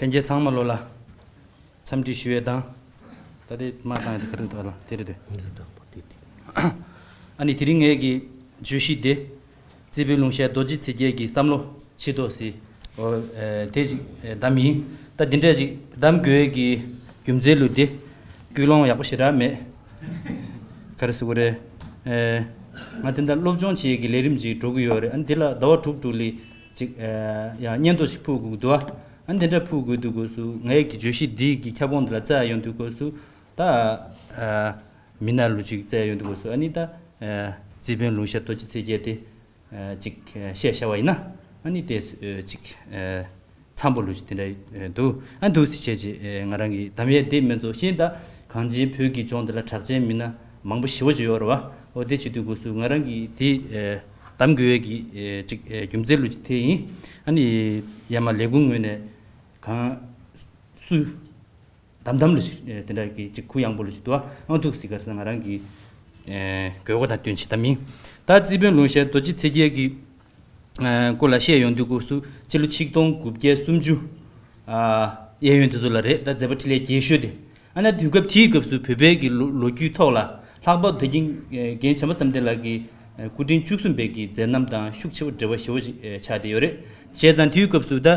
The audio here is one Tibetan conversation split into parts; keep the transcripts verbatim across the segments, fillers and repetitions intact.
ལྷན་རྒྱས་ཚང་མ་ལོ་ལ་འཚམས་འདྲི་ཞུ་ཡས་དང་། ད་ལྟའི་མ་བཏང་ཡས་དེ་ག་རེ་འདུག་ལ་དེ་རེད་དེ། ཨ་ནི་དེ་རིང་ངས་ཀྱི་བརྗོད་གཞི་དེ། རྩེ་ཕུན་ལུང་ཤར་རྡོ་རྗེ་ཚེ་རྒྱལ་གྱི་བསམ་བློ་ཆེ་ཏོག་སི། ཨོ། ཨེ། དེ་ཅིག་ཨེ། བདམས་ཡིན། ད་འདི་འདྲ་ཅིག་བདམས་དགོས་ཀྱི་རྒྱུ་མཚན་ལུ་དེ། ཀུན་སློང་ཡག་པོ་ཞེ་དྲག་མེད། ག་རེ་ཟེར་དགོས་རེད། ཨེ། ང་དེ་འདྲ་སློབ་སྦྱོང་བྱེད་ཀྱི་ལས་རིམ་ཅིག་འགྲོ་གི་ཡོད་རེད། ཨ་ནི་དེ་ལ་ཟླ་བ་དྲུག་དྲུག་ལ་ཅིག་ཨེ། ཡང་སྙན་ཐོ་ཞིག་ཕུལ་དགོས་ཀྱི་འདུག་ཨ་ནི་དེ་འདྲ་ཕུལ་དགོས་དུས་སྐབས་སུ་ངའི་གི་བརྗོད་གཞི་འདི་གི་ཁྱབ་ཁོངས་འདི་ལ་བཙལ་ཡོང་དུས་སྐབས་སུ། ད་ཨ། མི་སྣ་ལུ་ཅིག་བཙལ་ཡོང་དུས་སྐབས་སུ་ཨ་ནི་ད་ཨ། རྩེ་ཕུན་ལུང་ཤར་རྡོ་རྗེ་ཚེ་རྒྱལ་དེ་ཨ། ཅིག་ཨ། བཤད་བྱ་བ་ཡིན་ན་ཨ་ནི་དེ་ཨ། ཅིག་ཨ། འཚམ་པོ་ལུ་ཅིག་དེ་འདྲ་འདུག་ཨ། འདུག་སེ་བྱས་ཅིག་ཨ། ང་རང་གི་གདམ་ཡས་དེ་མིན་ཚོ་ཤེས་ད་གང་ཅིའི་བོད་ཀྱི་ལྗོངས་འདི་ལ་གྲགས་ཅན་མི་སྣ་མང་པོ་ཞེ་པོ་ཅིག་ཡོད་རེད་བ། འོ་དེ་བྱེད་དུས་སྐབས་སུ་ང་རང་གི་དེ་ཨ། གདམ་དགོས་ཡས་ཀྱི་ཨ། ཅིག་ཨ། རྒྱུ་མཚན་ལུ་ཅིག་དེ་ཡིན། ཨ་ནི་ཡ་མ་ལས་ཁུངས་ངོས་ནས་གང་སུ། དམ་དམ་ལུ་ཞིག་དེ་འདྲ་གི་ཅིག་གུ་ཡངས་པོ་ལུ་ཞིག་འདུག་ཨ། ཨང་ཐུག་སི་གར་ས་ང་རང་གི་དགོས་མཁོ་དང་བསྟུན་ཆེད་དམ་ཡིན། ད་རྩེ་ཕུན་ལུང་ཤར་རྡོ་རྗེ་ཚེ་རྒྱལ་གྱི་སྐོར་ལ་བཤད་ཡོང་དུས་སྐབས་སུ་སྤྱི་ལོ་ཆིག་སྟོང་དགུ་བརྒྱ་སུམ་ཅུ་གཡས་གཡོན་དེ་ཚོ་ལ་རེད། ད་མཛད་པ་འཕྲིན་ལས་རྒྱས་ཤོས་དེ། ཨ་ནི་དུས་སྐབས་དེའི་སྐབས་སུ་བོད་པའི་གི་ལོ་ལོ་རྒྱུས་ཐོག་ལ། ལྷག་པར་དུ་རྒན་རྒན་བྱམས་པ་བསམ་གཏན་ལགས་ཀྱི་སྐུ་ཕྲེང་བཅུ་གསུམ་པའི་གི་མཛད་རྣམ་དང་ཤུགས་ཆེ་བོ་འབྲེལ་བ་ཞེ་པོ་ཞིག་ཆགས་བསྡད་ཡོད་རེད། བྱས་ཙང་དེའི་སྐབས་སུ་ད་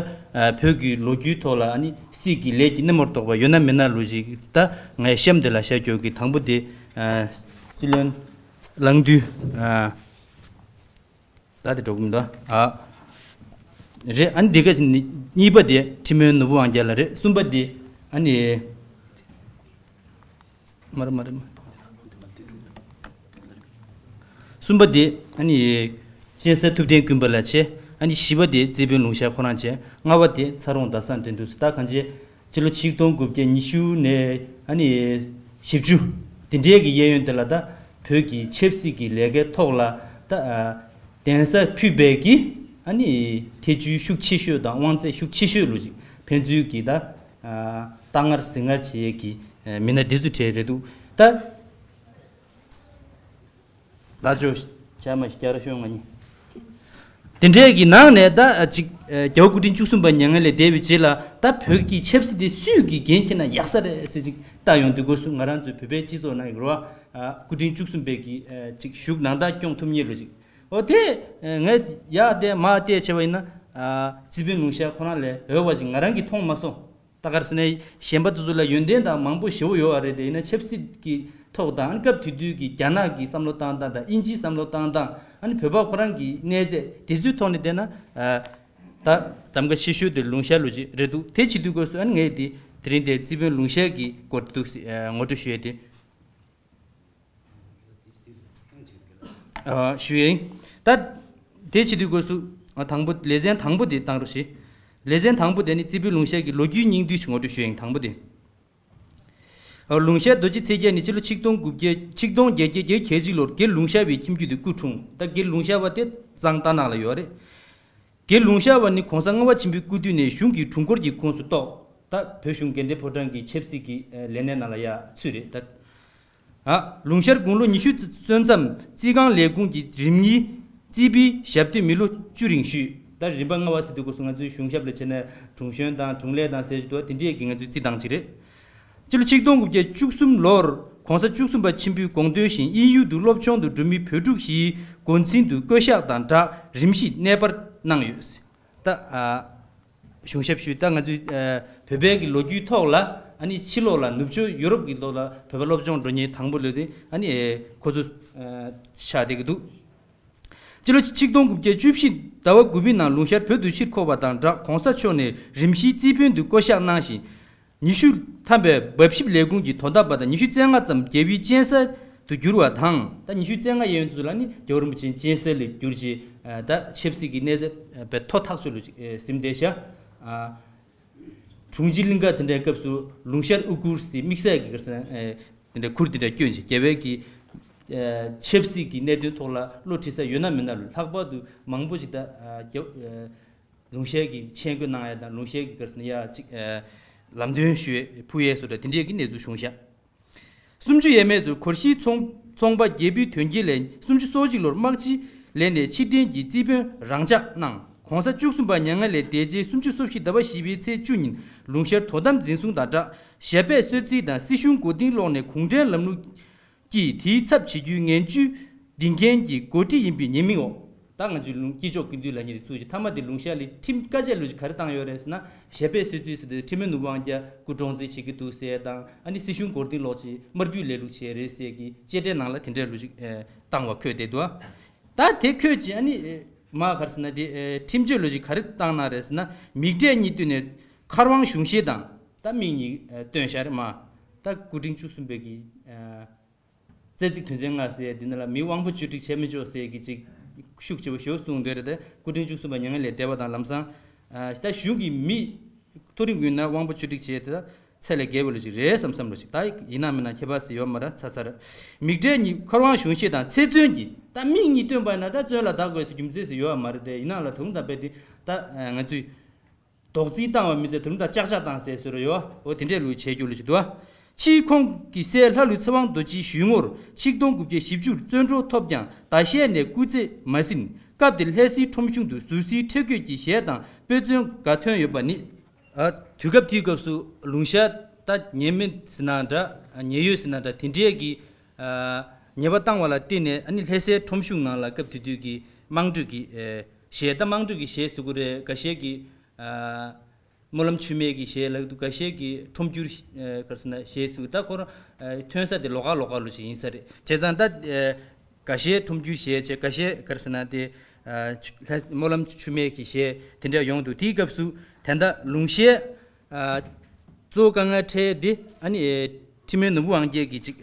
བོད་ཀྱི་ལོ་རྒྱུས་ཐོག་ལ་ཨ་ནི་སྲིད་ཀྱི་ལས་ཀྱི་སྣེ་མོར་གཏོགས་པ་ཡོད་ན་མེད་ན་ལུ་ཞིག་ད་ངས་གཤམ་དེ་ལ་བཤད་རྒྱུ་གི་དང་པོ་དེ་སྲིད་བློན་གླང་རྡོལ། ད་དེ་འགྲོ་གི་མི་འདུག་ཨ། རེད། ཨ་ནི་འདི་ག་གཉིས་པ་དེ་ཁྲི་སྨོན་ནོར་བུ་དབང་རྒྱལ་ལགས་རེད། གསུམ་པ་དེ་ཨ་ནི། མ་རེད་མ་རེད་མ། གསུམ་པ་དེ་ཨ་ནི་སྤྱན་ས་ཐུབ་བསྟན་ཀུན་དཔལ་ལགས་བྱས། ཨ་ནི་བཞི་པ་དེ་རྩེ་ཕུན་ལུང་ཤར་ཁོ་རང་བྱས། ལྔ་པ་དེ་ཚ་རོང་ཟླ་བཟང་འགྲན་བསྡུར་ཟེར། ད་གང་བྱས་སྤྱི་ལོ་ཆིག་སྟོང་དགུ་བརྒྱ་ཉི་ཤུ་ནས་ཨ་ནི་བཞི་བཅུ་དེ་འདྲའི་གི་གཡས་གཡོན་དེ་ལ་ད་བོད་ཀྱི་ཆབ་སྲིད་ཀྱི་ལས་ཀའི་ཐོག་ལ་ད་གདན་ས་ཕུད་པའི་གི་ཨ་ནི་ཐེ་བྱུས་ཤུགས་ཆེ་ཤོས་དང་དབང་ཚད་ཤུགས་ཆེ་ཤོས་ལུ་ཅིག་ཕན་ཚུན་གྱི་ད། ཨ། རྟ་ངར་ཟིང་ངར་བྱེད་ཡས་ཀྱི་ཨ། མི་སྣ་འདི་ཚོ་གྲས་རེད་འདུག་ད། ལ་ཅོ་ཆ་མ་ཞིག་བསྐྱར་ཤོད་ང་གཉིས། དེ་འདྲའི་གི་ནང་ནས་ད་ཨ། ཅིག་ཨ། རྒྱལ་བ་སྐུ་ཕྲེང་བཅུ་གསུམ་པ་མྱ་ངན་ལས་འདས་པའི་རྗེས་ལ་ད་བོད་ཀྱི་ཆབ་སྲིད་དེ་སུས་ཀྱིས་འགན་འཁྱེར་ན་ཡག་ས་རེད་ཟེར་ཅིག་ལྟ་ཡོང་དུས་སྐབས་སུ་ང་རང་ཚོའི་བོད་པའི་སྤྱི་ཚོགས་ནང་གི་རེད་བ། ཨ། སྐུ་ཕྲེང་བཅུ་གསུམ་པའི་གི་ཨ། ཅིག་བཞུགས་གནང་སྟངས་སྐྱོང་ཐུབ་མཁན་ལུ་ཅིག་འོ་དེ་ངས་ཡར་བལྟས་མར་བལྟས་བྱས་པ་ཡིན་ན། ཨ། རྩེ་ཕུན་ལུང་ཤར་ཁོ་རང་ལས་འོས་པ་ཅིག་ང་རང་གིས་མཐོང་མ་སོང་། ད་ག་རེ་ཟེར་ན་གཞན་པ་དེ་ཚོ་ལ་ཡོན་ཏན་དང་མང་པོ་ཞེ་པོ་ཡོད་པ་རེད། དེ་ཡིན་ན་ཆབ་སྲིད་ཀྱི་ཐོག་དང་། ཨ་ནི་སྐབས་དེ་དུས་ཀྱི་རྒྱ་ནག་གི་བསམ་བློ་བཏང་སྟངས་དང་། དབྱིན་ཇིའི་བསམ་བློ་བཏང་སྟངས། ཨ་ནི་བོད་པ་ཁོ་རང་གི་གནས་ཚད་དེ་ཚོའི་ཐོག་ནས་བལྟས་ན། ཨ། ད་གདམ་ག་ཆེ་ཤོས་དེ་ལུང་ཤར་ལུ་ཅིག་རེད་འདུག་དེ་བྱེད་དུས་སྐབས་སུ་ཨ་ནི་ངས་དེ་དེ་རིང་དེ་རྩེ་ཕུན་ལུང་ཤར་གྱི་སྐོར་འདུག་ཨ། ངོ་སྤྲོད་ཞུ་ཡས་དེ། ཨ། ཞུ་ཡིན། ད་དེ་བྱེད་དུས་སྐབས་སུ་དང་པོ་ལེ་ཚན་དང་པོ་དེ་བཏང་རོགས་ཞེས། ལེ་ཚན་དང་པོ་དེ་ནི་རྩེ་ཕུན་ལུང་ཤར་གྱི་ལོ་རྒྱུས་སྙིང་བསྡུས་ཤིག་ངོ་སྤྲོད་ཞུ་ཡིན། དང་པོ་དེ། ཨ། ལུང་ཤར་རྡོ་རྗེ་ཚེ་རྒྱལ་ནི་སྤྱི་ལོ་ཆིག་སྟོང་དགུ་བརྒྱ་ཆིག་སྟོང་བརྒྱད་བརྒྱ་གྱ་གཅིག་ལོར་དགེ་ལུང་ཤར་བའི་ཁྱིམ་རྒྱུད་དུ་སྐུ་འཁྲུངས། ད་དགེ་ལུང་ཤར་བ་དེ་གཙང་རྟ་ནག་ལ་ཡོད་རེད། དགེ་ལུང་ཤར་བ་ནི་གོང་ས་ལྔ་པ་ཆེན་པོའི་སྐུ་དུས་ནས་གཞུང་གི་དྲུང་འཁོར་གྱི་ཁོངས་སུ་གཏོགས། ད་བོད་གཞུང་འགན་འཁྲི་ཕོ་བྲང་གི་ཆབ་སྲིད་ཀྱི་ལས་གནས་ནང་ལ་ཡ་ཚུད་རེད་ད། ཨ། ལུང་ཤར་དགུང་ལོ་ཉི་ཤུ་སོན་མཚམས་རྩིས་ཁང་ལས་ཁུངས་ཀྱི་རིམ་གཉིས་རྩིས་པའི་ཞབས་སྟོན་མི་ལོ་བཅུ་རིང་ཞུས། ད་རིམ་པ་ལྔ་པ་ཟེར་དུས་སྐབས་སུ་ང་ཚོའི་གཞུང་ཞབས་ལ་བྱས་ན་དྲུང་གཞོན་དང་དྲུང་ལས་དང་ཟེར་གྱི་འདུག་དེ་འདྲས་ཀྱི་ང་ཚོའི་རྩིས་སྟངས་ཅིག་རེད། སྤྱི་ལོ་ཆིག་སྟོང་དགུ་བརྒྱ་བཅུ་གསུམ་ལོར་གོང་ས་བཅུ་གསུམ་པ་ཆེན་པོའི་དགོངས་དོན་བཞིན་དབྱིན་ཡུལ་དུ་སློབ་སྦྱོང་དུ་འགྲོ་མི་བོད་ཕྲུག་བཞིའི་འགོ་འཛིན་དུ་བསྐོ་གཞག་དང་སྦྲགས་རིམ་བཞིན་གནས་སྤར་གནང་ཡོད། ད། ཨ། གཞུང་ཞབས་ཞུས། ད་ང་ཚོའི་ཨ། བོད་པའི་གི་ལོ་རྒྱུས་ཐོག་ལ་ཨ་ནི་ཕྱི་ལོགས་ལ་ནུབ་ཕྱོགས་ཡུ་རོབ་ཀྱི་ལོགས་ལ་བོད་པ་སློབ་སྦྱོང་འགྲོ་མཁན་དང་པོ་ལོས་དེ་ཨ་ནི་ཨེ། ཁོ་ཚོ་ཨ། ཆགས་བསྡད་ཀྱི་འདུག་སྤྱི་ལོ་ཆིག་སྟོང་དགུ་བརྒྱ་བཅུ་བཞི་ཟླ་བ་དགུ་པའི་ནང་ལུང་ཤར་བོད་དུ་ཕྱིར་འཁོར་བ་དང་སྦྲགས་གོང་ས་མཆོག་ནས་རིམ་བཞིའི་རྩིས་དཔོན་དུ་བསྐོ་གཞག་གནང་ཞིང་། ཉི་ཤུ་ཐམ་པའི་འབབ་ཞིབ་ལས་ཁུངས་ཀྱི་དོ་དམ་པ་དང་། ཉི་ཤུ་རྩ་ལྔ་ཙམ་རྒྱལ་པོའི་སྤྱན་ས་དུ་གྱུར་བ་དང་། ད་ཉི་ཤུ་རྩ་ལྔ་གཡས་གཡོན་དུ་ལ་ནི་རྒྱལ་བ་རིན་པོ་ཆེའི་སྤྱན་ས་ལ་གྱུར་ཅིང་། ད་ཆབ་སྲིད་ཀྱི་གནས་ཚད་པའི་མཐོ་ཐག་ཆོད་ལུ་ཅིག་ཟིན་བསྡད་ཤག་དྲུང་ཆེ་གླིང་ག་དེ་འདྲའི་སྐབས་སུ་ལུང་ཤར་དབུ་གུར་ཟེར་དམིགས་བསལ་གྱི་གར་སོང་དེ་འདྲའི་གུར་དེ་འདྲ་བསྐྱོན་ཅིང་རྒྱལ་བའི་གི་ཆབ་སྲིད་ཀྱི་གནད་དོན་ཐོག་ལ་བློ་ཁྲིད་ས་ཡོད་ན་མེད་ན་ལུ་ལྷག་པར་དུ་མང་པོ་ཞིག་ད་རྒྱ། ལུང་ཤར་གྱི་མཆན་འགོད་གནང་ཡ་དང་ལུང་ཤར་གྱི་གར་སོང་ཡ་ཅིག་ཨ། ལམ་སྟོན་ཞུ་ཡས་ཕུལ་ཡས་སོགས་དེ་འདྲས་ཀྱི་གནས་ཚུལ་བྱུང་ཤག་སུམ་ཅུ་ཡས་མས་སུ་གོར་ཤིའི་ཚོང་ཚོང་པ་རྒྱལ་པོའི་དོན་རྐྱེན་ལས་སུམ་ཅུ་སོ་གཅིག་ལོར་དམག་སྤྱི་ལས་ནས་ཕྱིར་འཐེན་གྱིས་རྩིས་དཔོན་རང་འཇགས་གནང་ གོང་ས་བཅུ་གསུམ་པ་མྱ་ངན་ལས་འདས་རྗེས་སུམ་ཅུ་སོ་བཞི་ཟླ་བ་བཞི་པའི་ཚེས་བཅུ་ཉིན་ལུང་ཤར་དོ་དམ་འཛིན་བཟུང་དང་སྦྲགས་ཞབས་པད་གསོལ་རྩིས་དང་སྲིད་གཞུང་མགོ་རྟིང་སློག་ནས་གུང་ཁྲན་ལམ་ལུགས་ཀྱིས་དེའི་ཚབ་བྱེད་རྒྱུའི་ངན་ཇུས་འདིང་མཁན་གྱི་འགོ་ཁྲིད་ཡིན་པའི་ཉེས་མིང་འོག་ད་ང་ཚོའི་ལུང་སྐྱིད་ཕྱོགས་ཀུན་འདུས་ལ་ཉེ་རེ་ཚུགས་ཀྱི་མཐའ་མ་དེ་ལུང་ཤར་ལ་ཁྲིམས་བཀའ་བཅད་ལོ་ཅིག་ག་རེ་བཏང་ཡོད་རེད་ཟེར་ན། ཞབས་པད་གསོལ་རྩིས་ཟེར་དུས་ཁྲི་མེད་ནོར་བུ་དབང་རྒྱལ་སྐུ་བཀྲོངས་རྩིས་བྱེད་ཀྱི་འདུག་ཟེར་དང་ཨ་ནི་སྲིད་གཞུང་མགོ་རྟིང་སློག་ཅིག་དམར་བསྡུས་ལས་ལུགས་བྱས་རེད་ཟེར་གྱི་བཅད་ཁྲའི་ནང་ལ་དེ་འདྲའི་ལོ་ཅིག་བཏང་བ་འཁོད་བསྡད་འདུག་ད་དེ་འཁོད་ཅིག་ཨ་ནི་མ་ག་རེ་ཟེར་ན་དེ་ཁྲིམས་གཅོད་ལོ་ཅིག་ག་རེ་བཏང་ན་རེད་ཟེར་ན། མིག་འབྲས་གཉིས་བསྟུན་ནས་མཁར་དབང་གཞུང་བཞེས་དང་ད་མིག་གཉིས་བསྟུན་བཞག་རེད་མ། ད་སྐུ་ཕྲེང་བཅུ་གསུམ་པའི་གི་རྩ་ཚིག་དོན་ཚན་ལྔ་ཟེར་འདི་ནང་ལ་མི་དབང་པོ་བཅོས་སྒྲིག་བྱས་མི་ཆོག་ཟེར་གྱི་ཅིག་ཤུགས་ཆེ་བ་ཞེ་པོ་གསུངས་འདུག་རེད་དེ། སྐུ་ཕྲེང་བཅུ་གསུམ་པ་མྱ་ངན་ལས་འདས་པ་དང་ལམ་སང་ད་གཞུང་གི་མི་མཐོ་རིམ་ཡིན་ན་དབང་པོ་བཅོས་སྒྲིག་བྱས་དེ་ད་ཚད་ལས་བརྒལ་བ་ལོ་ཅིག་རེད་བསམ་བསམ་ལོ་ཅིག་ད་ཡིན་ན་མིན་ན་ཁྱད་པར་ཟེར་ཡོད་མ་རེད་ཚ་ཚ་རེད། མིག་འབྲས་གཉིས་མཁར་དབང་གཞུང་བཞེས་དང་ཚེ་བཙོན་གྱི་ད་མིག་གཉིས་བསྟུན་པ་ཡིན་ན་ད་བཙོན་ལ་བདག་དགོས་ཟེར་རྒྱུ་མཚན་ཟེར་ཡོད་མ་རེད་དེ། ཡིན་ནའང་ལ་དུང་དང་དཔེ་དེ་ད་ང་ཚོས། རྡོག་རྫིས་བཏང་བ་མི་ཚད་དུམ་དང་ལྕག་ལྕག་བཏང་ཟེར་ཟེར་རོ་ཡོ། འོ་དེ་འདྲས་ལུས་བྱས་རྒྱུ་ལུས་ཀྱི་འདུག་ཕྱིས་ཁོང་གི་སྲས་ལྷ་ལུས་ཚེ་དབང་རྡོ་རྗེའི་ཞུས་ངོར་ཆིག་སྟོང་དགུ་བརྒྱ་བཞི་བཅུར་བཙོན་གྲོལ་ཐོབ་ཀྱང་ཟླ་ཤས་ནས་སྐུ་ཚེ་མ་ཟིན། སྐབས་དེར་ལྷ་སའི་ཁྲོམ་གཞུང་དུ་ཟུར་སྲིའི་ཁྲེལ་དགོད་ཀྱི་གཞས་དང་དཔེ་མཚོན་འགའ་ཐོན་ཡོད་པ་ནི། ཨ། དུས་སྐབས་དེའི་སྐབས་སུ་ལུང་ཤར་ད་ཉེས་མེད་ཟིན་ན་འདྲ་ཉེས་ཡོད་ཟིན་ན་འདྲ་དེ་འདྲས་ཀྱི་ཉེས་པ་བཏང་བ་ལ་བརྟེན་ནས་ཨ་ནི་ལྷ་སའི་ཁྲོམ་གཞུང་ནང་ལ་སྐབས་དེ་དུས་ཀྱི་དམངས་ཁྲོད་ཀྱི་གཞས་ད་དམངས་ཁྲོད་ཀྱི་གཞས་ཟེར་དགོས་རེད། འགའ་ཤས་ཀྱིས། སྨོན་ལམ་མཆོད་མེ་གི་གཞས་ལབ་འདུག་འགའ་ཤས་ཀྱིས་ཁྲོམ་སྐྱུར་ག་རེ་ཟེར་ན་གཞས་ཟེར་ད་ཁོ་རང་ཐོན་ས་དེ་ལོགས་ཀ་ལོགས་ཀ་ལོ་ཞིག་ཡིན་ས་རེད། བྱས་ཙང་ད་འགའ་ཤས་ཁྲོམ་སྐྱུར་གཞས་བྱས་འགའ་ཤས་ག་རེ་ཟེར་ན་དེ་སྨོན་ལམ་མཆོད་མེ་གི་གཞས་དེ་འདྲ་ཡོང་འདུག་དེའི་སྐབས་སུ་ད་ལྟ་ལུང་ཤར་གཙོ་བོ་དཀའ་ངལ་འཕྲད་དེ་ཨ་ནི་ཁྲི་མེད་ནོར་བུ་དབང་རྒྱལ་གྱི་ཅིག་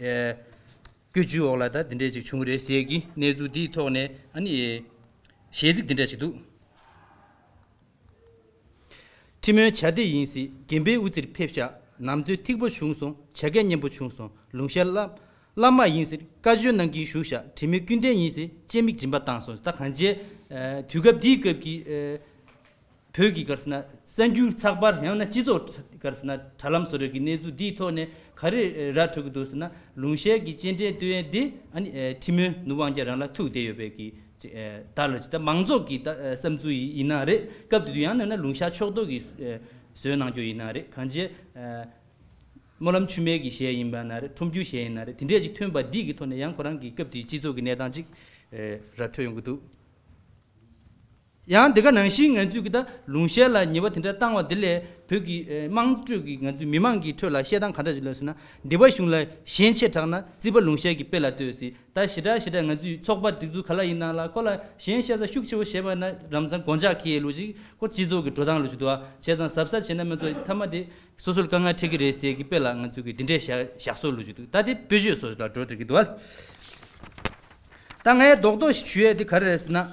བཀོད་ཇུས་འོག་ལ་ད་དེ་འདྲས་ཅིག་བྱུང་རེད་ཟེར་གི་གནས་ཚུལ་དེའི་ཐོག་ནས་ཨ་ནི་གཞས་ཚིག་དེ་འདྲ་ཞིག་འདུག་ཁྲི་མོན་བྱ་དེ་ཡིན་སྲིད་དགེ་འཕེལ་དབུ་རྩེར་ཕེབས་ཤག་ནམ་ཚོད་ཐིག་པོ་བྱུང་སོང་། བྱ་སྐད་སྙན་པོ་བྱུང་སོང་། ལུང་ཤར་བླ་བླ་མ་ཡིན་ཟེར་བཀའ་བརྒྱུད་གནང་གིན་བཞུགས་ཤག་དྲི་མེད་ཀུན་ལྡན་ཡིན་ཟེར་སྤྱན་མིག་སྦྱིན་པ་བཏང་སོང་། ད་གང་བྱས་དུས་སྐབས་འདིའི་སྐབས་ཀྱི་བོད་ཀྱི་ག་རེ་ཟེར་ན་གསར་འགྱུར་ཚགས་པར་ཡང་ན་སྤྱི་ཚོགས་ག་རེ་ཟེར་ན་དྲ་ལམ་བཟོ་གྲྭ་གི་གནས་ཚུལ་འདིའི་ཐོག་ནས་ག་རེ་ར་འཕྲོད་ཀྱི་འདུག་ཟེར་ན། ལུང་ཤར་གྱི་སྤྱན་འདྲེན་སྟོན་ཡས་འདི་ཨ་ནི་ཁྲི་མོན་ནོར་བུ་དབང་རྒྱལ་རང་ལ་ཐུག་བསྡད་ཡོད་པའི་གི་ད་ལོ་ཅི་ད་མང་ཚོགས་ཀྱི་ད་བསམ་ཚུལ་ཡིན་ན་རེད། སྐབས་དེ་དུས་ཡང་ན་ན་ལུང་ཤར་ཕྱོགས་གཏོགས་ཀྱིས་བཟོས་གནང་རྒྱུ་ཡིན་ན་རེད། གང་བྱས་སྨོན་ལམ་མཆོད་མེ་གི་གཞས་ཡིན་པ་ན་རེད། ཁྲོམ་སྐྱུར་གཞས་ཡིན་ན་རེད། དེ་འདྲས་ཅིག་ཐོན་པ་འདི་གི་ཐོག་ནས་ཡང་ཁོ་རང་གི་སྐབས་དེའི་སྤྱི་ཚོགས་ཀྱི་གནས་སྟངས་ཅིག་ར་འཕྲོད་ཡོང་གི་འདུག་ཡང་དེ་ག་ནང་བཞིན་ང་ཚོས་ཀྱི་ད་ལུང་ཤར་ལ་ཉེས་པ་དེ་འདྲ་བཏང་བ་དེ་ལས་བོད་ཀྱི་དམངས་ཁྲོད་ཀྱི་ང་ཚོའི་མི་མང་གི་ཁྲོད་ལ་བཤད་སྟངས་ག་འདྲ་ཞིག་ལབ་ཟེར་ན། སྡེ་པ་གཞུང་ལ་ཞེན་ཆེ་དྲགས་ན་རྩིས་པ་ལུང་ཤར་གྱི་དཔེ་ལ་ལྟོས་ཟེར། ད་ཞེ་དྲག་ཞེ་དྲག་ང་ཚོའི་ཚོགས་པ་སྒྲིག་འཛུགས་ག་ལ་ཡིན་ནང་ལ་ཁོ་ལ་ཞེན་ཆེ་ས་ཤུགས་ཆེ་བོ་བྱས་པ་ན་རང་སང་གོད་ཆག་ཁེལ་ཡས་ལོ་ཅིག་ཁོ་སྤྱི་ཚོགས་ཀྱི་འགྲོ་སྟངས་ལོ་ཅིག་འདུག་ཨ། བྱས་ཙང་གཟབ་གཟབ་བྱས་ན་མི་ཚོ་མཐའ་མ་དེ་སོ་སོར་དཀའ་ངལ་འཕྲད་ཀྱི་རེད་ཟེར་གྱི་དཔེ་ལ་ང་ཚོ་གི་འདི་འདྲའི་བཞག་བཞག་སྲོལ་ལོ་ཅིག་འདུག་ད་དེ་དཔེ་བརྗོད་སོགས་ལ་འགྲོ་བསྡད་ཀྱི་འདུག་ཨ། ད་ངས་རྡོག་རྡོག་ཞུ་ཡས་དེ་ག་རེ་རེད་ཟེར་ན།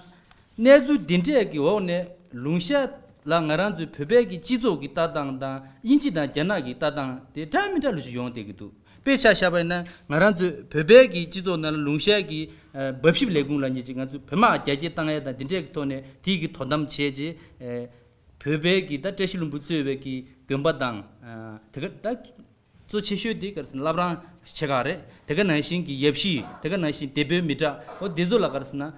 གནས་ཚུལ་འདི་འདྲས་ཀྱི་འོག་ནས་ལུང་ཤར་ལ་ང་རང་ཚོའི་བོད་པའི་གི་སྤྱི་ཚོགས་ཀྱི་ལྟ་སྟངས་དང་དབྱིན་ཇི་དང་རྒྱ་ནག་གི་ལྟ་སྟངས་དེ་འདྲ་མི་འདྲ་ལོ་ཞིག་ཡོང་བསྡད་ཀྱི་འདུག་དཔེ་ཆ་བཞག་པ་ཡིན་ན་ང་རང་ཚོའི་བོད་པའི་གི་སྤྱི་ཚོགས་ནང་ལ་ལུང་ཤར་གྱི་འབབ་ཞིབ་ལས་ཁུངས་ལ་ཉེ་ཅིག་ང་ཚོའི་བོད་དམག་རྒྱ་སྐྱེད་བཏང་ཡས་དང་འདི་འདྲས་ཀྱི་ཐོག་ནས་དེའི་གི་དོ་དམ་བྱས་རྗེས་བོད་པའི་གི་ད་བཀྲ་ཤིས་ལྷུན་པོ་གཙོས་པའི་གི་དགོན་པ་དང་དེ་ག་ད། གཙོ་ཆེ་ཤོས་དེ་ག་རེ་ཟེར་ན་བླ་བྲང་ཆེ་ཁག་རེད། དེ་ག་ནང་བཞིན་གྱི་ཡབ་གཞིས། དེ་ག་ནང་བཞིན་སྡེ་དཔོན་མི་དྲག་འོ་དེ་ཚོ་ལ་ག་རེ་ཟེར་ན་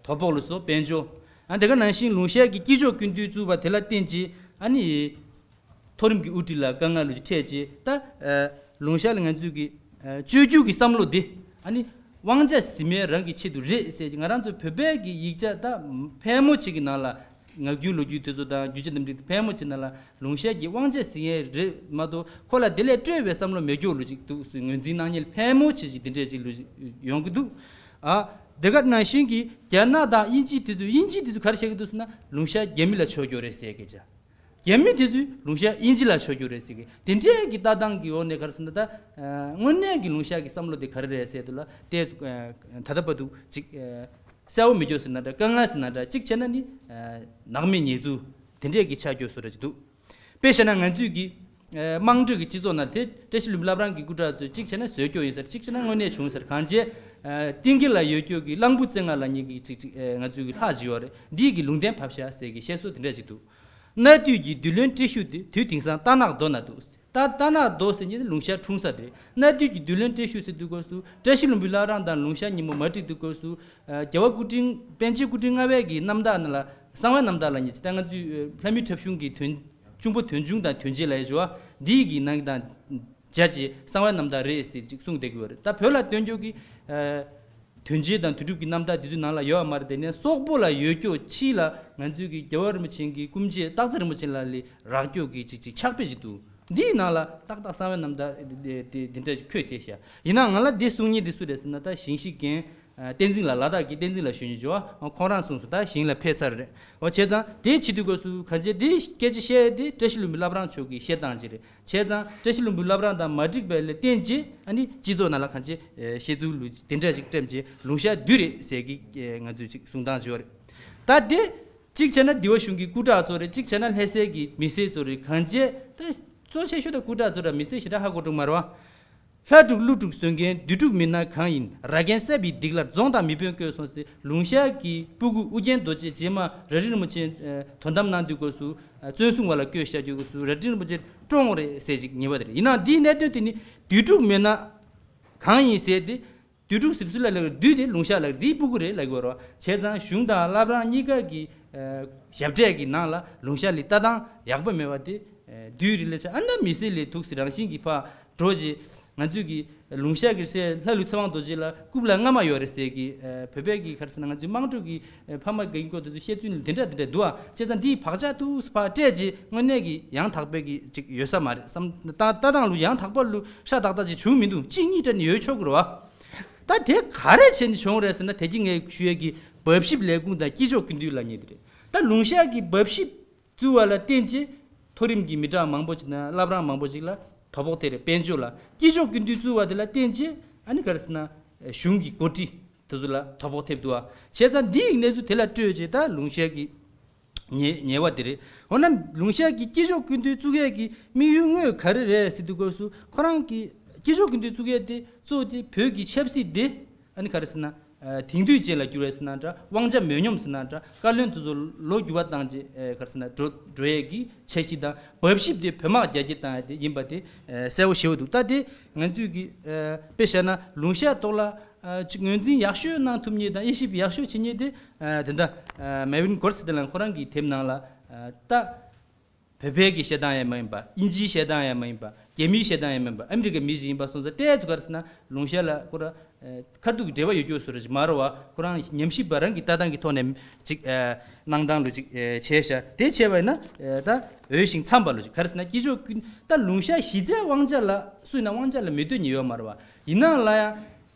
དོ་ཕོག་ལོ་སོགས་དཔལ་འབྱོར། ཨ་དེ་ག་ནང་བཞིན་ལུང་ཤར་གྱི་སྐྱིད་ཕྱོགས་ཀུན་འདུས་བཙུགས་པ་དེ་ལ་བརྟེན་ཅིང་ཨ་ནི་མཐོ་རིམ་གྱི་དབུ་ཁྲིད་ལ་དཀའ་ངལ་ལོ་ཅིག་འཕྲད་ཅིང་ད་ལུང་ཤར་ལ་ང་ཚོས་ཀྱི་བཅོས་བསྒྱུར་གྱི་བསམ་བློ་དེ་ཨ་ནི་དབང་ཆ་ཟིན་མཁན་རང་གི་ཆེད་དུ་རེད་ཟེར་ཅིང་ང་རང་ཚོ་བོད་པའི་གི་ཡིག་ཆ་ད་ཕལ་མོ་ཆེ་གི་ནང་ལ། ངག་རྒྱུན་ལོ་རྒྱུས་དེ་ཚོ་དང་རྒྱུད་ཆ་རྣམ་འགྲེལ་ཕལ་མོ་ཆེ་ནང་ལ་ལུང་ཤར་གྱི་དབང་ཆ་ཟིན་ཡས་རེད་མ་གཏོགས་ཁོ་ལ་དེ་ལས་སྤྲོས་པའི་བསམ་བློ་མེད་སྐྱོ་ལོ་ཅིག་འདུག་ཟེར་ངོས་འཛིན་གནང་མཁན་ཕལ་མོ་ཆེ་ཞིག་དེ་འདྲས་ཅིག་ལོ་ཅིག་ཡོང་གི་འདུག་ཨ་དེ་ག་ནང་བཞིན་གྱི་རྒྱ་ནག་དང་དབྱིན་ཇི་དེ་ཚོས་དབྱིན་ཇི་དེ་ཚོས་ག་རེ་བཤད་ཀྱི་འདུག་ཟེར་ན་ལུང་ཤར་རྒྱ་མི་ལ་ཕྱོགས་སྐྱོར་རེད་ཟེར་སྐད་ཆ། རྒྱ་མི་དེ་ཚོས་ལུང་ཤར་དབྱིན་ཇི་ལ་ཕྱོགས་སྐྱོར་རེད་ཟེར་གི་དེ་འདྲས་ཀྱི་ལྟ་སྟངས་ཀྱི་འོག་ནས་ག་རེ་ཟེར་ན་ད་དངོས་གནས་ཀྱི་ལུང་ཤར་གྱི་བསམ་བློ་དེ་ག་རེ་རེད་ཟེར་དུས་ལ་ཏོག་ཙམ་ད་ལྟ་བར་དུ་ཅིག་གསལ་བོ་མི་འགྱུར་ཟེར་ན་འདྲ་དཀའ་ངལ་ཟེར་ན་འདྲ་གཅིག་བྱས་ན་ནི་ནག་མེད་ཉེས་འཛུགས་དེ་འདྲས་ཀྱི་ཆ་སྐྱོ་བཟོ་འདྲ་ཅིག་འདུག་དཔེ་བཤད་ན་ང་ཚོས་ཀྱི་དམངས་ཁྲོད་ཀྱི་སྤྱི་ཚོགས་ནང་དེ་བཀྲ་ཤིས་ལྷུན་པོ་བླ་བྲང་གི་སྐུ་དྲག་ཚོས་གཅིག་བྱས་ན་བཟོས་སྐྱོ་ཡིན་ཟེར་གཅིག་བྱས་ན་དངོས་གནས་བྱུང་ཟེར་གང་བྱས་གཏིང་སྐྱེས་ལ་ཡོད་སྐྱོ་གི་གླང་བུ་རྩེ་ལྔ་ལ་ཉེ་གི་གཅིག་གཅིག་ང་ཚོས་ཀྱི་ལྷག་ཅིག་ཡོད་རེད། འདིས་ཀྱི་ལུང་བསྟན་བབས་ཤག་ཟེར་གྱི་བཤད་སྲོལ་དེ་འདྲས་ཅིག་འདུག་གནའ་དུས་ཀྱི་བདུད་བློན་བཀྲ་ཤིས་དེ་དུས་དེང་སང་རྟ་ནག་རྡོ་ན་འདུག་ད་རྟ་ནག་རྡོ་ཟེར་མཁན་དེ་ལུང་ཤར་འཁྲུངས་ས་དེ་རེད། གནའ་དུས་ཀྱི་བདུད་བློན་བཀྲ་ཤིས་ཟེར་དུས་སྐབས་སུ་བཀྲ་ཤིས་ལྷུན་པོའི་བླ་བྲང་དང་ལུང་ཤར་གཉིས་པོ་མ་འགྲིག་དུས་སྐབས་སུ། རྒྱལ་བ་སྐུ་ཕྲེང་པཎ་ཆེན་སྐུ་ཕྲེང་ལྔ་པའི་གི་རྣམ་ཐར་ནང་ལ་ གསང་བའི་རྣམ་དག་ལབ་མཁན་ཅིག་ད་ང་ཚོའི་ལྷ་མིའི་འཁྲབ་གཞུང་གི་དོན་གཅུང་པོ་དོན་གཅུང་དང་དོན་རྗེ་ལབ་ཡ་ཞུ་བ་འདིའི་གི་ནང་དང་སྦྱར་བྱས་གསང་བའི་རྣམ་དག་རེད་ཟེར་ཅིག་གསུངས་བསྡད་ཀྱི་ཡོད་རེད། ད་བོད་ལ་སྟོན་རྒྱུ་གི་དོན་རྗེ་དང་དོན་གྲུབ་ཀྱི་རྣམ་ཐར་འདི་ཚོའི་ནང་ལ་ཡོད་པ་མ་རེད། དེ་ནས་སོག་པོ་ལ་ཡོད་རྒྱུ་ཕྱི་ལ་ང་ཚོའི་གི་རྒྱལ་བ་རིན་པོ་ཆེ་གི་སྐུ་མཆེད་སྟག་འཚེར་རིན་པོ་ཆེ་ལ་ལས་རག་རྒྱུ་གི་ཅིག་ཅིག་ཕྱག་དཔེ་ཅིག་འདུག་འདིའི་ནང་ལ་ཏག་ཏག་གསང་བའི་རྣམ་ཐར་དེ་འདྲ་ཅིག་འཁོད་དེ་ཤག་ཡིན་ནའང་ང་ལ་འདི་གསུང་མཁན་འདི་སུ་རེད་ཟེར་ན། ད་ཞིང་གཤེགས་རྒན་བསྟན་འཛིན་ལགས། ལ་དྭགས་ཀྱི་བསྟན་འཛིན་ལགས་ཞུ་མཁན་ཅིག་ཡོད་པ། ཁོང་རང་གསུངས་སོང་། ད་ཞིང་ལ་ཕེབས་ཚར་རེད། འོ་བྱས་ཙང་དེའི་བྱེད་དུས་སྐབས་སུ་གང་བྱས་དེ་སྐད་ཆ་བཤད་དེ་བཀྲ་ཤིས་ལྷུན་པོའི་བླ་བྲང་ཕྱོགས་ཀྱི་བཤད་སྟངས་ཅིག་རེད། བྱས་ཙང་བཀྲ་ཤིས་ལྷུན་པོའི་བླ་བྲང་དང་མ་འགྲིག་པ་ལ་བརྟེན་བྱས་ཨ་ནི་སྤྱི་ཚོགས་ནང་ལ་གང་བྱས་བཤད་ཚུལ་ལུགས་དེ་འདྲ་ཞིག་བཀྲམ་བྱས་ལུང་ཤར་བདུད་རེད་ཟེར་གི་ང་ཚོས་ཅིག་གསུང་སྟངས་ཅིག་ཡོད་རེད། ད་དེ་གཅིག་བྱས་ན་འདི་བ་གཞུང་གི་སྐུ་དྲག་ཚོ་རེད། གཅིག་བྱས་ན་ལྷ་སའི་གི་མི་སེར་ཚོ་རེད། གང་བྱས་ད་གཙོ་ཆེ་ཤོས་དེ་སྐུ་དྲག་ཚོ་ར་མི་སེར་ཞེ་དྲག་ཧ་གོ་འགྲོ་མ་རེད་བ། ལྷ་དྲུག་ཀླུ་དྲུག་གསོད་མཁན་བདུད་དྲུག་མི་སྣ་གང་ཡིན། ར་རྒན་བསད་པའི་སྡིག་ལ་རྫོང་དང་མི་དཔོན་བསྐོས་སོང་ཟེར། ལུང་ཤར་གྱི་སྤུ་གུ་ཨུ་རྒྱན་རྡོ་རྗེ་རྗེས་མ་རྭ་སྒྲེང་རིན་པོ་ཆེ་དོན་དམ་གནང་དུས་སྐབས་སུ་བཙོན་སྲུང་བ་ལ་བསྐོས་བཞག་དུས་སྐབས་སུ་རྭ་སྒྲེང་རིན་པོ་ཆེ་བཀྲོངས་རེད་ཟེར་ཅིག་ཉེས་པ་དེ་རེད། ཡིན་ནའང་འདིའི་གནད་དོན་དེ་ནི་བདུད་དྲུག་མི་སྣ་གང་ཡིན་ཟེར་ཏེ། བདུད་དྲུག་ཟེར་སུ་ལ་ལབ་རེད། བདུད་དེ་ལུང་ཤར་ལ་རེད། དེའི་སྤུ་གུ་རེད་ལབ་དགོས་རེད་བ། བྱས་ཙང་གཞུང་དང་བླ་བྲང་གཉིས་ཀ་གི་ཞབས་གྲས་ཀྱི་ནང་ལ་ལུང་ཤར་ལ་ལྟ་སྟངས་ཡག་པོ་མེད་པ་དེ་བདུད་རེད་ལབ་བྱས། ཨ་ན་མི་སེར་ལ་ཐུག་སེ་རང་བཞིན་གྱིས་ཕར་འགྲོ་རྗེས་ང་ཚོས་ཀྱི་ལུང་ཤར་གྱི་སྲས་ལྷ་ཀླུ་ཚེ་དབང་རྡོ་རྗེ་ལ་རྐུབ་ལ་རྔ་མ་ཡོད་རེད་ཟེར་གི་བོད་པའི་གི་ག་རེ་ཟེར་ན་ང་ཚོའི་དམངས་ཁྲོད་ཀྱི་ཕ་མ་གི་སྐོར་དེ་ཚོ་བཤད་ཚུལ་དེ་འདྲ་དེ་འདྲ་འདུག་ཨ། བྱས་ཙང་འདིའི་བག་ཆགས་ཏུ་ཕར་སྤྲད་རྗེས་དངོས་གནས་ཀྱི་ཡང་དག་པའི་གི་ཅིག་ཡོད་ས་མ་རེད་བསམ། ད་ལྟ་སྟངས་ལུགས་ཡང་དག་པ་ལུགས་ཧྲ་ཏག་ཏག་ཅིག་བྱུང་མི་འདུག་གཅིག་གཉིས་སྤྲད་ནས་ཡོད་ཆོག་གི་རེད་བ། ད་དེ་ག་རེ་བྱས་ནས་བྱུང་རེད་ཟེར་ན། དེ་གི་ངས་ཞུ་ཡས་ཀྱི་འབབ་ཞིབ་ལས་ཁུངས་དང་སྐྱིད་ཆོག་ཀུན་འདུས་ལབ་མཁན་དེ་རེད། ད་ལུང་ཤར་གྱི་འབབ་ཞིབ་བཙུགས་པ་ལ་བརྟེན་བྱས་མཐོ་རིམ་གྱི་མི་གྲངས་མང་པོ་ཅིག་དང་བླ་བྲང་མང་པོ་ཅིག་ལ་དོ་ཕོག་ཐེབས་རེད། དཔལ་འབྱོར་ལ། སྐྱིད་ཆོག་ཀུན་འདུས་བཙུགས་པ་དེ་ལ་བརྟེན་བྱས་ཨ་ནི་ག་རེ་ཟེར་ན་གཞུང་གི་འགོ་ཁྲིད་དེ་ཚོ་ལ་དོ་ཕོག་ཐེབས་འདུག་ཨ། བྱས་ཙང་འདི་ཡི་གནས་ཚུལ་དེ་ལ་སྤྲོད་བྱས་ད་ལུང་ཤར་གྱི་ཉེ་ཉེ་བ་དེ་རེད། འོ་ན་ལུང་ཤར་གྱི་སྐྱིད་ཆོག་ཀུན་འདུས་བཙུགས་ཡས་ཀྱི་དམིགས་ཡུལ་དངོས་ག་རེ་རེད་ཟེར་དུས་སྐབས་སུ་ཁོ་རང་གི་སྐྱིད་ཆོག་ཀུན་འདུས་བཙུགས་ཡས་དེ་གཙོ་བོ་དེ་བོད་ཀྱི་ཆབ་སྲིད་དེ་ཨ་ནི་ག་རེ་ཟེར་ན། དེང་དུས་ཅན་ལ་བསྒྱུར་བ་ཟེར་ན་འདྲ། དབང་ཆ་མོས་སྙོམས་ཟེར་ན་འདྲ། བཀའ་བློན་དེ་ཚོ་ལོ་འགྱུར་བ་བཏང་རྗེས་ག་རེ་ཟེར་ན་འགྲོ་འགྲོ་ཡས་ཀྱི་འཆར་གཞི་དང་འབབ་ཞིབ་དེ་བོད་དམག་རྒྱ་སྐྱེད་བཏང་ཡས་དེ་ཡིན་པ་དེ་གསལ་པོ་ཞེ་པོ་འདུག་ད་དེ་ང་ཚོས་ཀྱི་དཔེ་བཞག་ན་ལུང་ཤར་ཐོག་ལ། ཨ་ཅིག་ངོས་འཛིན་ཡག་ཤོས་གནང་ཐུབ་མཁན་དང་དབྱེ་ཞིབ་ཡག་ཤོས་བྱེད་མཁན་དེ་ཨ་དེ་འདྲ་ཨ་མེ་ཝིན་གོར་སི་དེ་ལ་ཁོ་རང་གི་དེབ་ནང་ལ་ཨ་ད་བོད་པའི་གི་བཤད་སྟངས་ཡང་མ་ཡིན་པ། དབྱིན་ཇིའི་བཤད་སྟངས་ཡང་མ་ཡིན་པ། རྒྱ་མིའི་བཤད་སྟངས་ཡང་མ་ཡིན་པ། ཨ་མི་རི་ཀའི་མི་ཞིག་ཡིན་པ་སོང་ཙང་ཏོག་ཙམ་ག་རེ་ཟེར་ན་ལུང་ཤར་ལ་ཁོ་ར་ཨ་ཁ་ཐུག་གི་འབྲེལ་བ་ཡོད་རྒྱུ་བཟོ་འདྲ་ཅིག་མ་རེད་བ། ཁོ་རང་ཉམས་ཞིབ་པ་རང་གི་ལྟ་སྟངས་ཀྱི་ཐོག་ནས་ཅིག་ཨ་གནང་སྟངས་ལུགས་ཅིག་ཨ་བྱས་ཤག་དེ་བྱས་པ་ཡིན་ན་ཨ་ད་འོས་ཤིང་འཚམས་པ་ལུགས་ཅིག་ག་རེ་ཟེར་ན་སྐྱིད་ཆོག་ཀུན་ད་ལུང་ཤར་གཞི་རྩའི་དབང་ཆ་ལ་སུ་ཡིན་ན་དབང་ཆ་ལ་མོས་འདུན་ཡོད་མ་རེད་བ། ཡིན་ནའང་ལ་ཡང་།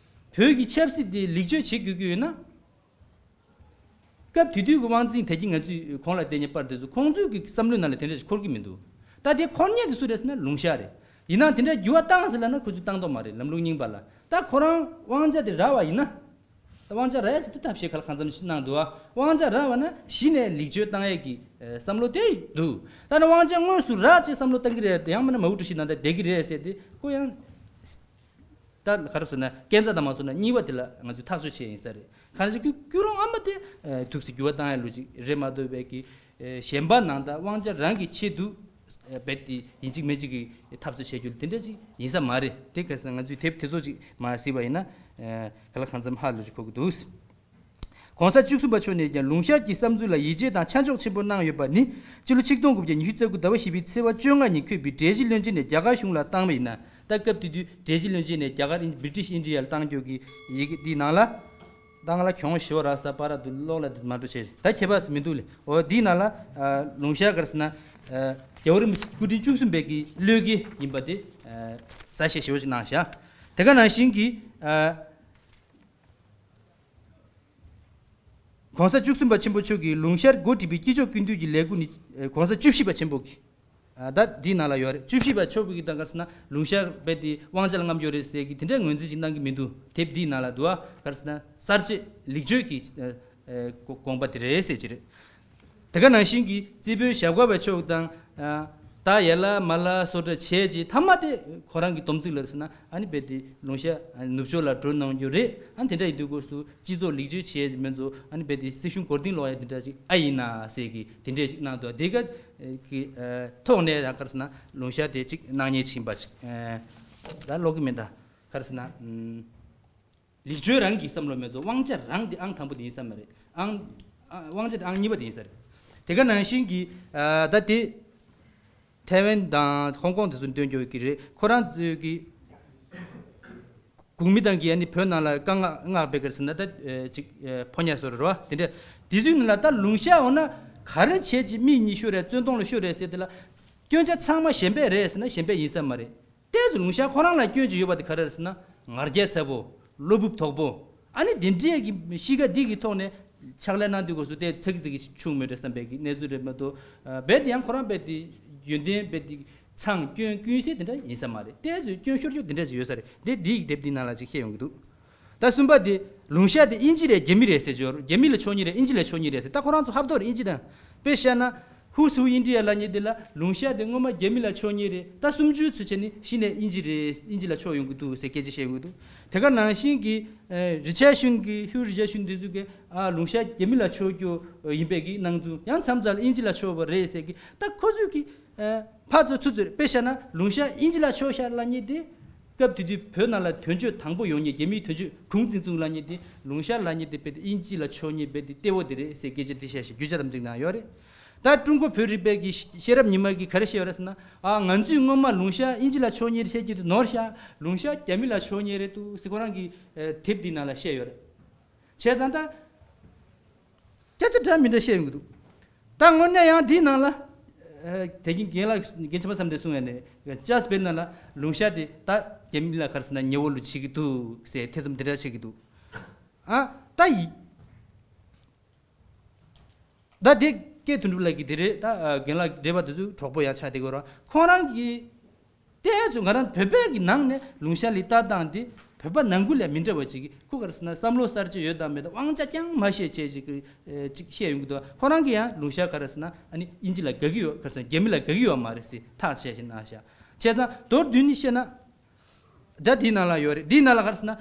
བོད་ཀྱི་ཆབ་སྲིད་དེ་ལེགས་བཅོས་བྱེད་དགོས་ཀྱི་ཡོད་ན། སྐབས་དེ་དུས་ཀྱི་དབང་འཛིན་དེ་གྱིས་ང་ཚོས་གོང་ལ་བསྡད་མཁན་པར་དེ་ཚོ་ཁོང་ཚོའི་གི་བསམ་བློའི་ནང་ལ་དེ་འདྲ་ཞིག་འཁོར་གྱི་མི་འདུག་ད་དེ་འཁོར་མཁན་དེ་སུ་རེད་ཟེར་ན་ལུང་ཤར་རེད། ཡིན་ནའང་དེ་འདྲ་འགྱུར་བ་བཏང་ཟེར་ལབ་ན་ཁོ་ཚོས་བཏང་མདོག་མ་རེད། ལམ་ལུགས་རྙིང་པ་ལ། ད་ཁོ་རང་དབང་ཆ་དེ་རག་པ་ཡིན་ན། ད་དབང་ཆ་རག་ཡ་ཆེད་དུ་ཐབས་ཤེས་ག་ལ་གང་འཚམ་ཞིག་གནང་འདུག་ཨ། དབང་ཆ་རག་པ་ན་གཞི་ནས་ལེགས་བཅོས་བཏང་ཡས་ཀྱི་ཨ་བསམ་བློ་དེ་འདུག་ད་ནི་དབང་ཆ་དངོས་སུ་རག་ཅེས་བསམ་བློ་བཏང་གི་རེད། ཡང་མིན་ན་མའོ་ཀྲུའུ་ཞི་ནང་ད་བསྡད་ཀྱི་རེད་ཟེར་ཏེ་ཁོ་ཡང་། ད་ག་རེ་ཟེར་ན་སྐས་འཛེག་དང་མ་སོང་ན་གཉིས་པ་དེ་ལ་ང་ཚོས་ཐག་གཅོད་བྱས་ཡིན་ས་རེད། གང་ཅི་ཀུན་ཀུན་སློང་ཨ་མ་དེ་ཨ་ཐུགས་སུ་འགྱུར་བ་བཏང་ཡ་ལོ་ཅིག་རེད་མ་གཏོགས་པའི་གི་ཨ་གཞན་པ་ནང་ད་དབང་ཆ་རང་གི་ཆེད་དུ་ཨ་རྦད་དེ་ཡིན་གཅིག་མིན་གཅིག་གི་འཐབ་རྩོད་བྱེད་རྒྱུ་དེ་འདྲ་ཅིག་ཡིན་ས་མ་རེད། དེ་ག་ཟེར་ང་ཚོས་དེབ་དེ་ཚོ་ཅིག་མ་གཟིགས་པ་ཡིན་ན་ཨ་ག་ལ་གང་འཚམ་ཧ་ལོ་ཅིག་གོ་གི་འདུག་གོང་ས་བཅུ་གསུམ་པ་མཆོག་ནས་ཀྱང་ལུང་ཤར་གྱི་བསམ་ཚུལ་ལ་ཡིད་ཆེས་དང་ཆ་འཇོག་ཆེན་པོ་གནང་ཡོད་པ་ནི་སྤྱི་ལོ་ཆིག་སྟོང་དགུ་བརྒྱ་ཉི་ཤུ་རྩ་དགུ་ཟླ་བ་བཞི་པའི་ཚེས་པ་བཅོ་ལྔ་ཉིན་འཁོད་པའི་འགྲེལ་བཤད་བློན་ཆེན་ནས་རྒྱ་གར་གཞུང་ལ་བཏང་བ་ཡིན་ན། ད་སྐབས་དེ་དུས་འགྲེལ་བཤད་བློན་ཆེན་ནས་རྒྱ་གར་ཨིན་བྷི་རི་ཊིཤ་ཨིན་ཌི་ཡ་ལ་བཏང་རྒྱུ་གི་ཡི་གེ་འདིའི་ནང་ལ། ད་ང་ལ་གྱོང་ཞེ་པོ་རག་ས་པ་ར་འདུག་གློག་ལ་འདི་མ་འགྲོ་བྱས་ད་ཁྱད་པར་སུ་མི་འདུག་ལེ། འོ་འདིའི་ནང་ལ་ལུང་ཤར་ག་རེ་ཟེར་ན་རྒྱལ་བ་རིན་པོ་ཆེ་སྐུ་ཕྲེང་བཅུ་གསུམ་པའི་གི་བློས་འགེལ་ཡིན་པ་དེ་གསལ་བཤད་ཞེ་པོ་ཅིག་གནང་བཞག་དེ་ག་ནང་བཞིན་གྱི། གོང་ས་བཅུ་གསུམ་པ་ཆེན་པོ་མཆོག་གིས་ལུང་ཤར་འགོ་ཁྲིད་པའི་སྐྱིད་ཆོག་ཀུན་འདུས་ཀྱི་ལས་འགུལ་ནི་གོང་ས་བཅུ་བཞི་པ་ཆེན་པོ་གིས། ད་འདིའི་ནང་ལ་ཡོད་རེད། བཅུ་བཞི་པ་མཆོག་གིས་ད་ག་རེ་ཟེར་ན་ལུང་ཤར་རྦད་དེ་དབང་ཆ་ལ་རྔམ་ཡོད་རེད་ཟེར་གི་དེ་འདྲའི་ངོས་འཛིན་ཞིག་གནང་གི་མི་འདུག་དེབ་འདིའི་ནང་ལ་འདུག་ཨ། ག་རེ་ཟེར་ན་གསར་བརྗེ་ལེགས་བཅོས་ཀྱི་དགོངས་པ་དེ་རེད་ཟེར་གྱི་རེད། དེ་ག་ནང་བཞིན་གྱི་རྩེ་དཔོན་ཞབས་དཀར་བ་མཆོག་དང་། ད་ཡ་ལ་མ་ལ་སོ་འདྲ་བྱས་རྗེས་མཐའ་མ་དེ་ཁོ་རང་གི་སྡོམ་ཚིག་ལ་ཟེར་ན་ཨ་ནི་རྦད་དེ་ལུང་ཤར་ནུབ་ཕྱོགས་ལ་འགྲོ་གནང་རྒྱུ་རེད། ཨ་ནི་དེ་འདྲ་ཡིན་དུས་སྐབས་སུ་སྤྱི་ཚོགས་ལེགས་བཅོས་བྱས་རྗེས་མི་ཚོ་ཨ་ནི་རྦད་དེ་སྲིད་གཞུང་མགོ་རྟིང་སློག་ཡ་དེ་འདྲ་ཅིག་ཨ་ཡིན་ན་ཟེར་གི་དེ་འདྲས་ཅིག་གནང་འདུག་དེ་ག་གི་ཐོག་ནས་ཡང་ག་རེ་ཟེར་ན་ལུང་ཤར་དེ་ཅིག་གནང་མཁན་ཅིག་ཡིན་པ་ཅིག་ད་ཀློག་གི་མིན་ད་ག་རེ་ཟེར་ན། ལེགས་བཅོས་རང་གི་བསམ་བློ་མེད་ཚོ་དབང་ཆ་རང་དེ་ཨང་དང་པོ་དེ་ཡིན་ས་མ་རེད། ཨང་། ཨ་དབང་ཆ་དེ་ཨང་གཉིས་པ་དེ་ཡིན་ས་རེད། དེ་ག་ནང་བཞིན་གྱི་ཨ་ད་དེ་ཐའེ་ཝན་དང་ཧོང་ཀོང་དེ་ཚོ་འདོན་རྒྱུ་གི་རེད། ཁོ་རང་ཚོའི་གི་གུང་མི་དང་གི་ཨ་ནི་བོད་ནང་ལ་དཀའ་ངལ་ངག་པའི་ག་རེ་ཟེར་ན་ད་ཨེ་ཅིག་ཨེ་ཕོ་ཉ་བཟོ་རེད་བ། དེ་འདྲ་དེ་ཚོའི་ནང་ལ་ད་ལུང་ཤ་འོ་ན་ག་རེ་བྱས་ཅིག་མི་གཉིས་ཤོར་རེད། བཙོན་དོང་ལ་ཤོར་རེད་ཟེར་དེ་ལ་སྐྱོན་ཆ་ཚང་མ་གཞན་པས་རེད་ཟེར་ན་གཞན་པས་ཡིན་ས་མ་རེད། ཏོག་ཙམ་ལུང་ཤ་ཁོ་རང་ལ་སྐྱོན་ཅིག་ཡོད་པ་དེ་ག་རེ་རེད་ཟེར་ན་ང་རྒྱལ་ཚ་པོ། བློ་སྤོབས་དོག་པོ། ཨ་ནི་དེ་འདྲའི་གི་གཤིས་ཀ་འདི་གི་ཐོག་ནས་ཕྱག་ལས་གནང་དུས་སྐབས་སུ་ཏོག་ཙམ་ཙིག་ཙིག་བྱུང་མོད་རེད་བསམ་པའི་གི་གནས་ཚུལ་རེད་མ་གཏོགས། ཨ་རྦད་དེ་ཡང་ཁོ་རང་རྦད་དེ་ཡོན་ཏན་རྦད་དེ་ཚང་། སྐྱོན་ཀུན་གསལ་དེ་འདྲ་ཡིན་ས་མ་རེད། ཏོག་ཙམ་སྐྱོན་ཤོར་རྒྱུ་དེ་འདྲ་ཅིག་ཡོད་ས་རེད། དེ་འདི་གི་དེབ་འདི་ནང་ལ་ཅིག་བཤད་ཡོང་གི་འདུག། ད་གསུམ་པ་དེ་ལུང་ཤ་དེ་དབྱིན་ཇི་རེད་རྒྱ་མི་རེད་ཟེར་གྱི་ཡོད་རེད། རྒྱ་མི་ལ་ཕྱོགས་སྙིང་རེད། དབྱིན་ཇི་ལ་ཕྱོགས་སྙིང་རེད་ཟེར། ད་ཁོ་རང་ཚོ་ཧབ་ཐོབ་རེད། དབྱིན་ཇི་དང་དཔེ་བཤད་ན་Who's Who India ལབ་མཁན་དེ་ལ་ལུང་ཤ་དེ་སྔོན་མ་རྒྱ་མི་ལ་ཕྱོགས་སྙིང་རེད། ད་གསུམ་བཅུའི་ཚུལ་བྱས་ནས་གཞི་ནས་དབྱིན་ཇི་རེད། དབྱིན་ཇི་ལ་ཕྱོགས་ཡོང་གི་འདུག་ཟེར་སྐད་ཆ་བཤད་ཡོང་གི་འདུག། དེ་ག་ནང་བཞིན་གྱི་ཨེ་རི་ཆར་ཤོན་གྱི་Hugh Richardson དེ་ཚོ་གིས་ཨ་ལུང་ཤ་རྒྱ་མི་ལ་ཕྱོགས་རྒྱུ་ཡིན་པའི་གི་སྣང་ཚུལ། ཡང་མཚམས་མཚམས་ལ་དབྱིན་ཇི་ལ་ཕྱོགས་པ་རེད་ཟེར་གི། ད་ཁོ་ཚོས་གི་ཨེ་ཕར་ཚུར་ཚུར་ཚུར་དཔེ་བཤད་ན་ལུང་ཤ་དབྱིན་ཇི་ལ་ཕྱོགས་ཤག་ལབ་མཁན་དེ་སྐབས་དེ་དུས་བོད་ནང་ལ་དོན་གཅོད་དང་པོ་ཡོང་མཁན། རྒྱ་མིའི་དོན་གཅོད་གུང་ཙིང་ཙུང་ལབ་མཁན་དེ་ལུང་ཤ་ལབ་མཁན་དེ་རྦད་དེ་དབྱིན་ཇི་ལ་ཕྱོགས་མཁན་རྦད་དེ་གཏེ་བོ་དེ་རེད་ཟེར་སྐད་ཆ་དེ་བཤད་ཤག། རྒྱུ་ཆ་དང་གཅིག་ནང་ཡོད་རེད། ད་ཀྲུང་གོ་བོད་རིག་པའི་གི་ཤེས་རབ་ཉི་མ་གིས་ག་རེ་བཤད་ཡོད་རེད་ཟེར་ན། ཨ་ང་ཚོས་སྔོན་མ་ལུང་ཤ་དབྱིན་ཇི་ལ་ཕྱོགས་མཁན་རེད་བཤད་ཀྱི་འདུག། ནོར་ཤག། ལུང་ཤ་རྒྱ་མི་ལ་ཕྱོགས་མཁན་རེད་འདུག་ཟེར་ཁོ་རང་གི་ཨེ་དེབ་འདི་ནང་ལ་བཤད་ཡོད་རེད། བྱས་ཙང་ད་སྐད་ཆ་འདྲ་མི་འདྲ་བཤད་ཡོང་གི་འདུག། ད་དངོས་གནས་ཡང་འདིའི་ནང་ལ་ཨེ་དེ་གིན་རྒན་ལགས་རྒན་ཆེན་པོ་བསམ་གཏན་གསུངས་ཡ་ནས་ཅཱལ་སི་བེལ་ནང་ལ་ལུང་ཤ་དེ་ད་རྒྱ་མི་ལ་ག་རེ་ཟེར་ན་ཉེ་བོ་ལུ་བྱེད་ཀྱི་འདུག་ཟེར་ཐེ་ཚོམ་དེ་འདྲ་བྱེད་ཀྱི་འདུག། ཨ་ད་ཡི་ད་དེ་སྐད་དོན་གྲུབ་ལགས་ཀྱིས་དེ་རེད། ད་ཨ་རྒན་ལགས་འགྲེལ་པ་དེ་ཚོ་གྲོགས་པོ་ཡང་ཆགས་བསྡད་ཀྱི་ཡོད་རེད། ཁོང་རང་གིས་ཏོག་ཙམ་ང་རང་བོད་པའི་གི་ནང་ནས་ལུང་ཤ་ལི་ལྟ་སྟངས་དེ་བོད་པ་ནང་ཁུལ་ལས་མི་འདྲ་བ་ཅིག་གིས། ཁོ་ག་རེ་ཟེར་ན་བསམ་བློ་གསར་བརྗེ་ཡོད་དང་མེད་དང་དབང་ཆ་ཅང་མ་བཞེས་བྱས་ཅིག་གི་ཨེ་ཅིག་བཤད་ཡོང་གི་འདུག། ཁོ་རང་གིས་ཡང་ལུང་ཤ་ག་རེ་ཟེར་ན་ཨ་ནི་དབྱིན་ཇི་ལ་དགའ་གི་ཡོད། ག་རེ་ཟེར་ན་རྒྱ་མི་ལ་དགའ་གི་ཡོད་མ་རེད་ཟེར་ཐག་བཅད་བཞིན་གནང་ཤག། བྱས་ཙང་མདོར་བསྡུས་ནས་བཤད་ན། ད་དེའི་ནང་ལ་ཡོད་རེད། དེའི་ནང་ལ་ག་རེ་ཟེར་ན།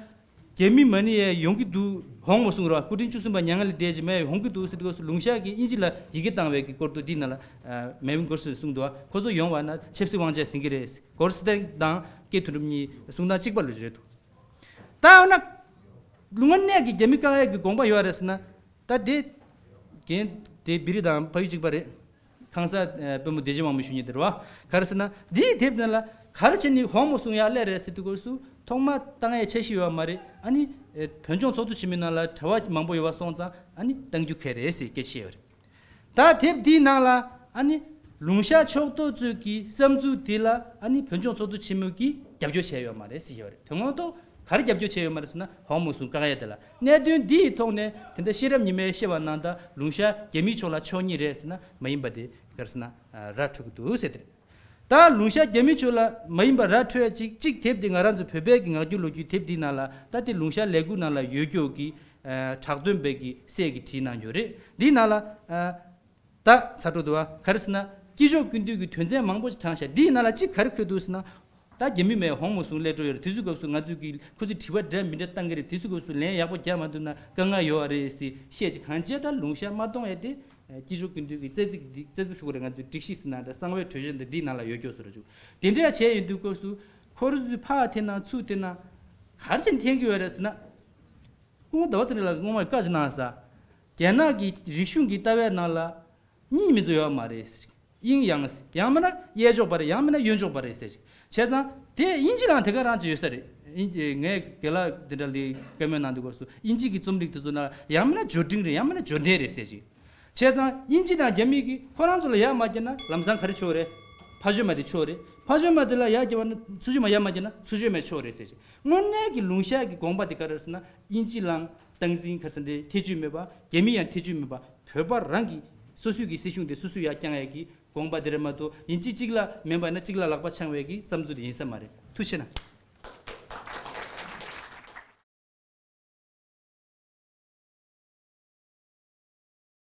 རྒྱ་མི་མ་ཎི་ཡས་ཡོང་གི་འདུག། ཧོང་མོ་སུང་ར་སྐུ་ཕྲེང་བཅུ་གསུམ་པ་མྱ་ངན་ལས་འདས་རྗེས་མ་ཡས་ཡོང་གི་འདུག་ཟེར་དུས་སྐབས་སུ་ལུང་ཤ་གིས་དབྱིན་ཇི་ལ་ཡི་གེ་བཏང་བའི་གི་སྐོར་དུ་དེའི་ནང་ལ་ཨ་མེ་ཝིན་གོར་སི་གསུངས་འདུག། ཁོ་ཚོ་ཡོང་བ་ན་ཆབ་སྲིད་དབང་ཆ་ཟིན་གི་རེད། གོར་སི་དང་སྐད་དོན་གྲུབ་གཉིས་གསུང་སྟངས་གཅིག་པ་ལོས་རེད་འདུག། ད་འོ་ན་དངོས་གནས་ཀྱི་རྒྱ་མི་བཀག་ཡས་ཀྱི་དགོངས་པ་ཡོད་རེད་ཟེར་ན། ད་དེ་རྒན་དེ་བི་རི་དང་ཕ་ཡུལ་གཅིག་པ་རེད། ཁང་གསར་ཨ་དཔོན་པོ་བདེ་ཆེན་དབང་མོ་ཞུ་མཁན་དེ་རེད་བ། ག་རེ་ཟེར་ན་འདིའི་དེབ་དེ་ལ་ག་རེ་བྱས་ནས་ཧོང་མོ་སུང་ཡར་སླེབས་རེད་ཟེར་དུས་སྐབས་སུ་ཐོག་མ་བཏང་ཡས་འཆར་གཞི་ཡོད་མ་རེད། ཨ་ནི་ཨེ་བོད་ལྗོངས་ཚོགས་འདུ་ཆེན་མོའི་ནང་ལ་གྲྭ་པ་མང་པོ་ཡོད་པ་སོང་ཙང་ཨ་ནི་གཏང་རྒྱུ་གལ་རེད་ཟེར་སྐད་ཆ་བཤད་ཡོད་རེད། ད་དེབ་འདིའི་ནང་ལ་ཨ་ནི་ལུང་ཤ་ཕྱོགས་གཏོགས་ཚོས་ཀྱི་བསམ་ཚུལ་དེ་ལ་ཨ་ནི་བོད་ལྗོངས་ཚོགས་འདུ་ཆེན་མོ་གིས་རྒྱབ་སྐྱོར་བྱས་ཡོད་མ་རེད་ཟེར་ཡོད་རེད། དོན་དངོས་ཐོག་ག་རེ་རྒྱབ་སྐྱོར་བྱས་ཡོད་མ་རེད་ཟེར་ན་ཧོང་མོ་སུང་བཀག་ཡས་དེ་ལ། གནད་དོན་འདི་ཡི་ཐོག་ནས་དེ་འདྲ་ཤེས་རབ་ཉི་མས་བཤད་པ་ནང་ལྟར་ལུང་ཤ་རྒྱ་མིའི་ཕྱོགས་ལ་ཕྱོགས་སྙིང་རེད་ཟེར་ན་མ་ཡིན་པ་དེ་ག་རེ་ཟེར་ན་ར་འཕྲོད་ཀྱི་འདུག་ཟེར་དེ་རེད། ད་ལུང་ཤ་རྒྱ་མིའི་ཕྱོགས་ལ་མ་ཡིན་པ་ར་འཕྲོད་ཡས་ཅིག་གཅིག་དེབ་འདི་ང་རང་ཚོ་བོད་པའི་གི་ངག་རྒྱུན་ལོ་རྒྱུས་དེབ་འདིའི་ནང་ལ་ད་དེ་ལུང་ཤ་ལས་འགུལ་ནང་ལ་ཡོད་རྒྱུ་གི་ཨ་བྲག་སྟོན་པའི་གི་སྲས་ཀྱིས་བྲིས་གནང་ཡོད་རེད། འདིའི་ནང་ལ་ཨ་ད་ཚ་དྲོ་འདུག་བ། ག་རེ་ཟེར་ན་དཀྱིལ་ཆོག་ཀུན་བཏུས་ཀྱི་དོན་ཚན་མང་པོ་ཞིག་དྲངས་ཤག། འདིའི་ནང་ལ་གཅིག་ག་རེ་འཁོད་འདུག་ཟེར་ན། ད་རྒྱ་མི་མས་ཧོང་མོ་སུང་སླེབས་འགྲོ་ཡོད་རེད། དེ་ཚོའི་སྐབས་སུ་ང་ཚོས་ཀྱིས་ཁོ་ཚོས་དྲི་བ་འདྲ་མི་འདྲ་བཏང་གི་རེད། དེ་ཚོའི་སྐབས་སུ་ལན་ཡག་པོ་རྒྱག་མ་ཐུབ་ན་དཀའ་ངལ་ཡོད་རེད་ཟེར་བཤད་ཅིག། གང་བྱས་ད་ལུང་ཤ་མ་གཏོང་ཡས་དེ་དཀྱིལ་ཆོག་ཀུན་བཏུས་ཀྱི་རྩ་ཚིག་འདི་རྩ་ཚིག་ཟེར་དགོས་རེད། ང་ཚོས་སྒྲིག་གཞི་ཟེར་ན་འདྲ་གསང་བའི་གྲོས་ཆོད་འདི་འདིའི་ནང་ལ་ཡོད་སྐྱོ་བཟོ་འདྲ་བྱུང་། དེ་འདྲ་བྱས་ཡོང་དུས་སྐབས་སུ་ཁོ་རང་ཚོས་ཕར་འཐེན་ན་ཚུར་འཐེན་ན་ག་རེ་བྱས་ནས་འཐེན་གྱི་ཡོད་རེད་ཟེར་ན། སྐུ་ངོ་ཟླ་བ་ཚེ་རིང་ལགས་སྔོན་མ་བཀའ་ཅིག་གནང་ས། རྒྱ་ནག་གི་རིག་གཞུང་གི་ལྟ་བའི་ནང་ལ་གཉིས་མི་འཛོ་ཡོད་མ་རེད། དབྱིན་ཡང་ཡང་མིན་ན་གཡས་ཕྱོགས་པ་རེད། ཡང་མིན་ན་གཡོན་ཕྱོགས་པ་རེད་ཟེར་ཅིག། བྱས་ཙང་དེ་དབྱིན་ཇི་ལའང་དེ་ག་རང་ཅིག་ཡོད་ས་རེད། དབྱིན་ངས་རྒན་ལགས་འདི་འདྲ་ལ་བཀའ་མོལ་གནང་དུས་སྐབས་སུ་དབྱིན་ཇི་གི་རྩོམ་རིག་དེ་ཚོ་ན་ཡང་མིན་ན་འབྱོར་འབྲིང་རེད། ཡང་མིན་ན་འབྱོར་ལྡན་རེད་ཟེར་ཅིག། བྱས་ཙང་དབྱིན་ཇི་དང་རྒྱ་མི་གིས་ཁོ་རང་ཚོ་ལ་ཡག་མ་བརྒྱབ་ན་ལམ་སང་ག་རེ་ཆོག་རེད། ཕ་ཆོས་མ་དེ་ཆོག་རེད། ཕ་ཆོས་མ་དེ་ལ་ཡག་བརྒྱབ་པ་ན་ཚུར་ཆོས་མ་ཡག་མ་བརྒྱབ་ན་ཚུར་ཆོས་མ་ཆོག་རེད་ཟེར་ཅིག། དངོས་གནས་ཀྱི་ལུང་ཤ་གི་དགོངས་པ་དེ་ག་རེ་རེད་ཟེར་ན་དབྱིན་ཇི་ལའང་སྟངས་འཛིན་ག་རེ་ཟེར་འདི་ཐེ་བྱུས་མེད་པ། རྒྱ་མི་ཡང་ཐེ་བྱུས་མེད་པ། བོད་པ་རང་གི་སོ་སོའི་གི་སྲིད་གཞུང་དེ་སོ་སོས་ཡར་བསྐྱངས་ཡས་ཀྱི་དགོངས་པ་དེ་རེད་མ་གཏོགས་ཡིན་གཅིག་གཅིག་ལ་མིན་པ་ན་གཅིག་ལ་ལག་པ་འཆང་བའི་གི་བསམ་ཚུལ་དེ་ཡིན་ས་མ་རེད། ཐུགས་རྗེ་ཆེ་གནང་།